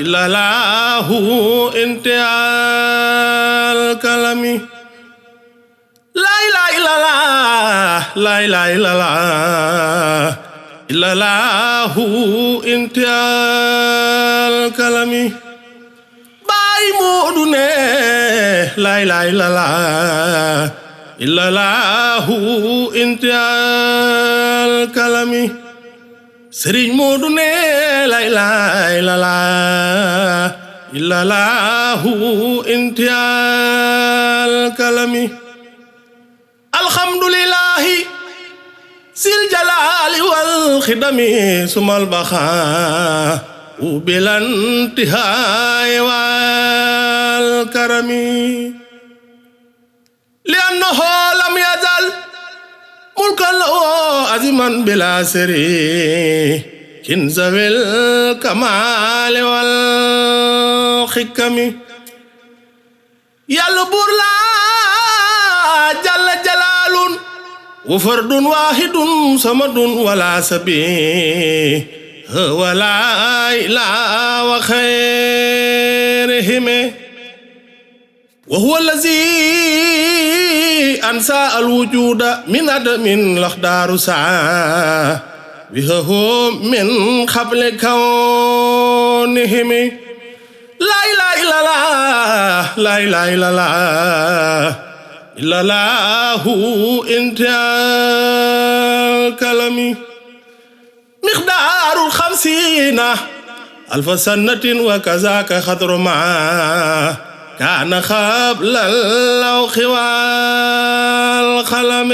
إلا له انتهى الكلام لا إله إلا الله لا إله إلا الله إلا له انتهى الكلام باي مودنا لا إله إلا الله إلا له انتهى الكلام Sëriñ Moodu ne la ilaha illallah illallahu intihal kalami alhamdulillahi sil jalali wal khidami sumal baxa bilantihai wal karami liannahu lam yazal mulkan lahu aziman bila seri kin zawil kamal wal xikami yàlla buur la jalla jalalun wa fardun wahidun samadun wala sabi wala ilaha wa khairihim wa huwa allazi أنسى الوجود من عدم الأخدار ساعة بهم من قبل كونهم لا إله إلا الله لا إله إلا الله إلا الله انتهى الكلام مقدار 50 ألف سنة وكذاك خضر معه كان قبل اللوح والقلم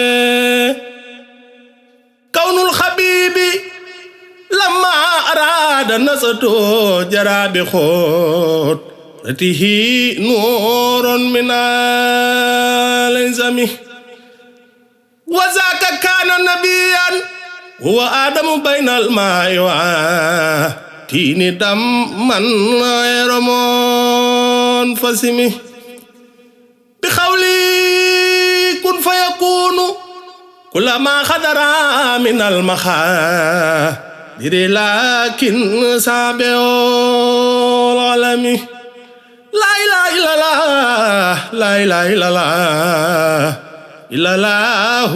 كون الحبيب لما أراد نصته جرى بخطته نور من الإنسان وذاك كان نبيا هو آدم بين الماء وتين دما غير منفسم بقولي كن فيكون كلما خدر من المخادر لكن سابع العالم لا إله إلا الله لا إله إلا الله إلا الله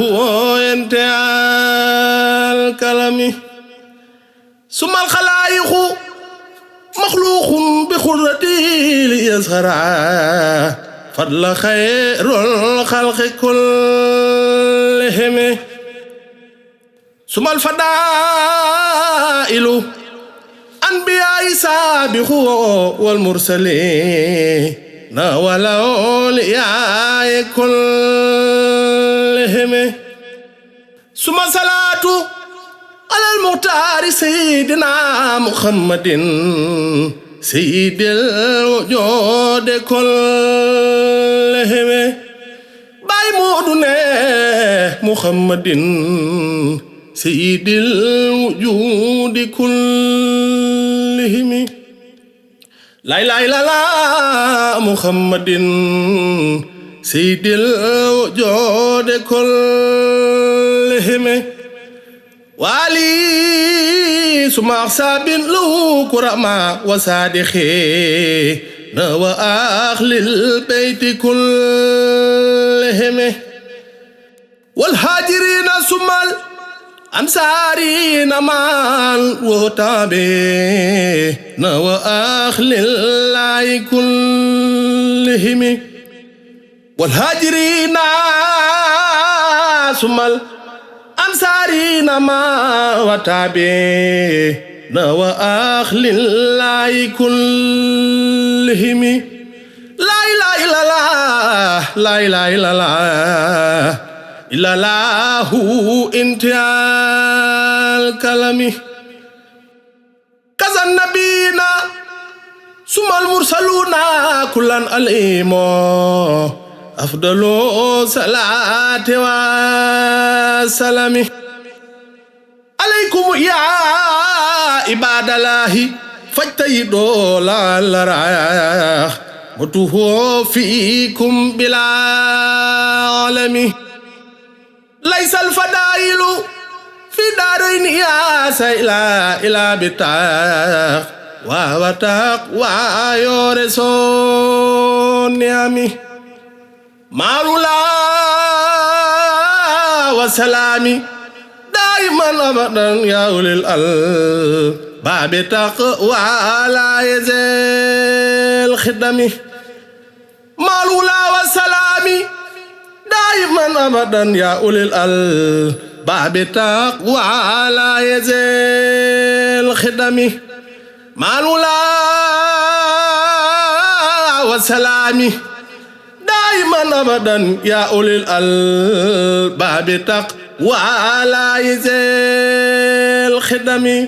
انتهى الكلام ثم الخلائق مخلوق بقدرته ليظهر فضل خير الخلق كلهم ثم الفضائل أنبياء سابقوا والمرسلين والأولياء كلهم ثم صلاة على المختار سيدنا محمد سيد الوجود كلهم باي مودنا محمد سيد الوجود كلهم لا إله إلا الله محمد سيد الوجود كلهم وعلي ثم أصحاب له كرما وصادقين وأهل البيت كلهم والهاجرين ثم الأنصارين معا وتابعين وأهل الله كلهم والهاجرين ثم الأنصارين معا وتابعين وأهل الله كلهم لا إله إلا الله لا إله إلا الله إلا الله انتهى الكلام كذا النبيين ثم المرسلون كلا عليهم أفضل صلاة وسلام عليكم يا عباد الله فاجتهدوا لعل راح وتوفوا فيكم بلا علم ليس الفضائل في دارين يا سيلا إلى بتاع wawatak wayore sonniami marula wasalami daiman abadan ya ulil al babi taqwa la yazal khidami marula wasalami daiman abadan ya ulil al babi taqwa la yazal khidami marula wasalami daiman abadan ya ulil albab taqwa la yazal khidami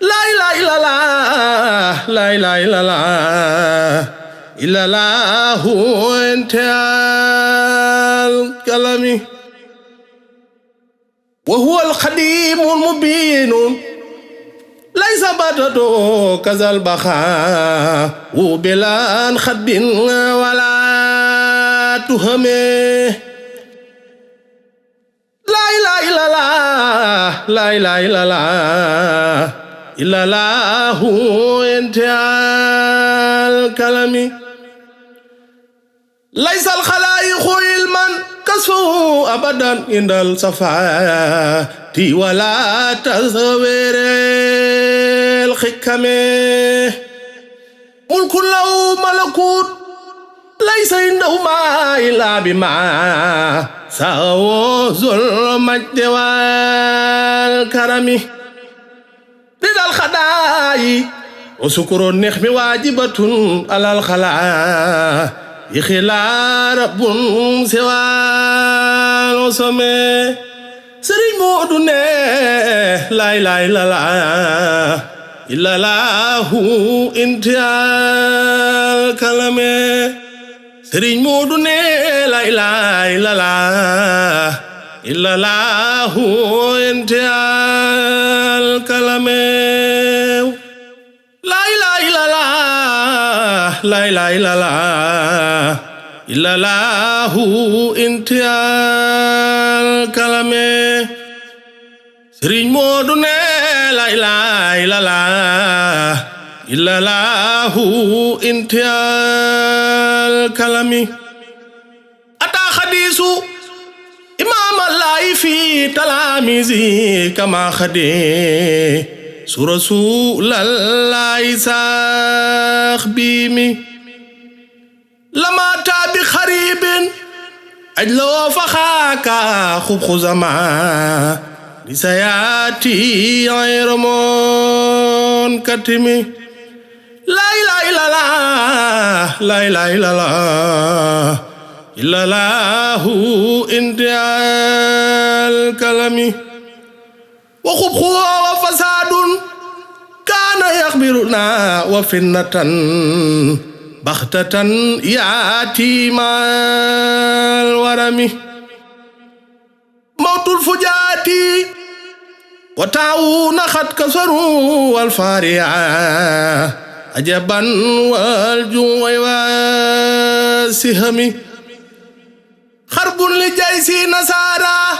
la ilaha illallah la ilaha illallah illallah antal kalami wa huwa al-qadim al-mubin ليس بددو كذا البخاء وبلان خد ولا تهمه لا إله إلا الله لا إله إلا الله إلا الله أنت الكلام ليس الخلائق علما كسو أبدا عند الصفات ولا تصوير الحكم ملك له ملكوت ليس عنده ما إلا بما سوى ذو المجد والكرم رضا الخداي وشكر النعم واجبة على الخلائق إخلا رب سوى الوسمه Sëriñ Moodu ne laa ilaaha illallaah illallaahu intal kalame Sëriñ Moodu ne laa ilaaha illallaah illallaahu intal kalame laa ilaaha illallaah laa ilaaha illallaah illallahu intal kalame Sëriñ Moodu ne la ilaha illallah illallahu intal kalami ata hadisu imam allahi fi talamizi kama khade su rasulallahi sakhbimi lama tabi kharibin ajlo fakhaka khub khuzama lisayati ayramon katimi la ilaha illallah la ilaha illallah illallahu intal kalami wa khubhu wa fasadun kana yakhbiruna wa finnatan bakhtatan yati mal warami mautul fujati wa ta'una khat kasaru wal fari'a ajaban wal ju'i wa sihami kharbun li jaysi nasara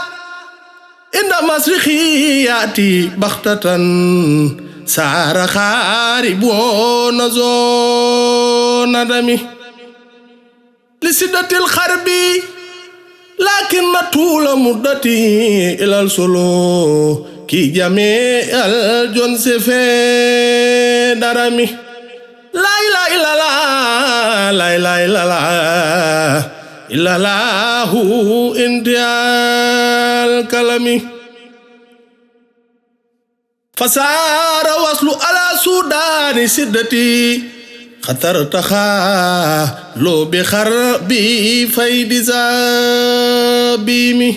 inda masrikhi yati bakhtatan sara kharibu nazo nadami li siddatil kharbi lakin natula muddati ilal solo ki jame al jon sefe darami la ilaha illallah la ilaha illallah illallahu intal kalami fasara waslu ala sudani siddati khatar takha lo bi kharbi faydi zabimi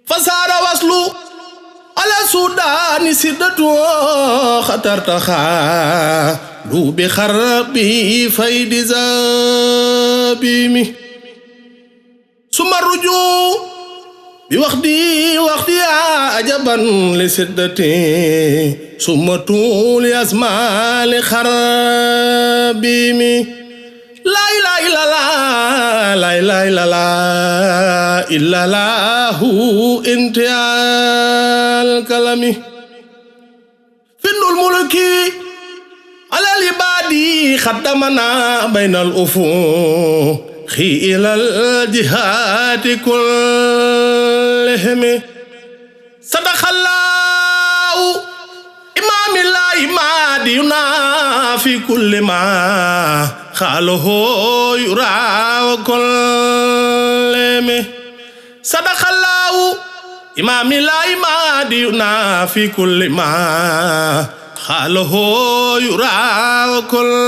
fasara waslu ala sudani siddatu khatar takha lo bi kharbi faydi zabimi summa ruju bi waxdi ajaban li siddati summa tul asmali kharabimi la ilaha illallah la ilaha illallah illallahu intal kalami findul mulki على العباد خدمنا بين الأفوق إلى الجهات كلهم صدق الله إمام الله مادينا في كل ما خاله يرى وكلهم صدق الله إمام الله مادينا في كل ما خاله يرى وكلهم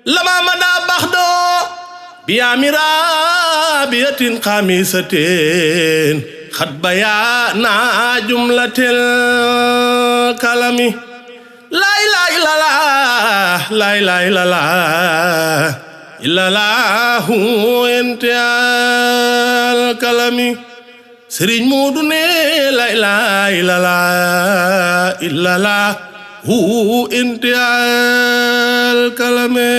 لما مدى بخدو بأميرا بيت خامسة خد بيانا جملة الكلام لا إله إلا الله لا إله إلا الله إلا الله أنت الكلام Sëriñ Moodu ne la ilaha illallah hu intial kalame